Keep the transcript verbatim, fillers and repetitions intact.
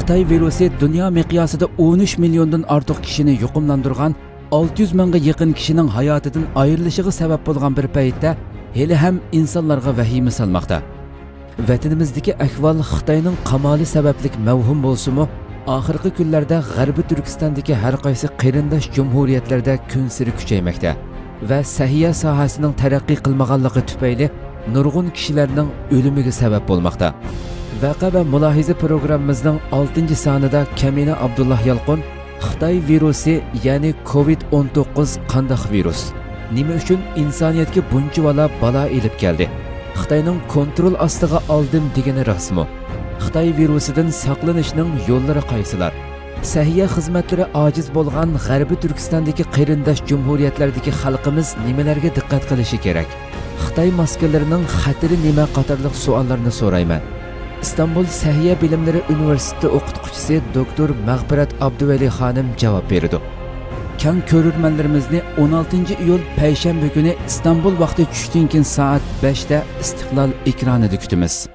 خىتاي ۋىرۇسى دۇنيا مىقياسىدا ئون ئۈچ مىليوندىن ئارتۇق كىشىنى يۇقۇملاندۇرغان، ئالتە يۈز مىڭغا يېقىن كىشىنىڭ ھاياتىدىن ئايرىلىشىغا سەۋەب بولغان بىر پەيتتە، ھېلىھەم ئىنسانلارغا ۋەھىمە سالماقتا. ۋەتىنىمىزدىكى ئەھۋال خىتاينىڭ قامالى سەۋەبلىك مەۋھۇم بولسىمۇ، ئاخىرقى كۈنلەردە غەربىي تۈركىستاندىكى ھەر قايسى قېرىنداش جۇمھۇرىيەتلەردە كۈنسېرى كۈچەيمەكتە ۋە سەھىيە ساھەسىنىڭ تەرەققىي قىلمىغانلىقى تۈپەيلى نۇرغۇن كىشىلەرنىڭ ئۆلۈمىگە سەۋەب بولماقتا. ۋەقە ۋە مۇلاھىزە پروگراممىمىزنىڭ ئالتىنچى سانىدا كەمىنە ئابدۇللا يالقۇن، خىتاي ۋىرۇسى، يەنى كوۋىد ئون توققۇز قانداق ۋىرۇس؟ نېمە ئۈچۈن ئىنسانىيەتكە بۇنچىۋالا بالا ئېلىپ كەلدى؟ خىتاينىڭ كونترول ئاستىغا ئالدىم دېگىنى راستمۇ؟ خىتاي ۋىرۇسىدىن ساقلىنىشنىڭ يوللىرى قايسىلار؟ سەھىيە خىزمەتلىرى ئاجىز بولغان غەربىي تۈركىستاندىكى قېرىنداش جۇمھۇرىيەتلەردىكى خەلقىمىز نېمىلەرگە دىققەت قىلىشى كېرەك؟ خىتاي ماسكىلىرىنىڭ خەتىرى نېمە قاتارلىق سوئاللارنى سورايمەن. ئىستانبۇل سەھىيە بىلىملىرى ئۇنىۋېرسىتېتى ئوقۇتقۇچىسى دوكتور مەغپىرەت ئابدۇۋەلى خانىم جاۋاب بېرىدۇ. كەڭ كۆرۈرمەنلىرىمىزنى ئون ئالتىنچى ئىيۇل پەيشەنبە كۈنى ئىستانبۇل ۋاقتى چۈشتىن كېيىن سائەت بەشتە ئىستىقلال ئېكرانىدا كۈتىمىز.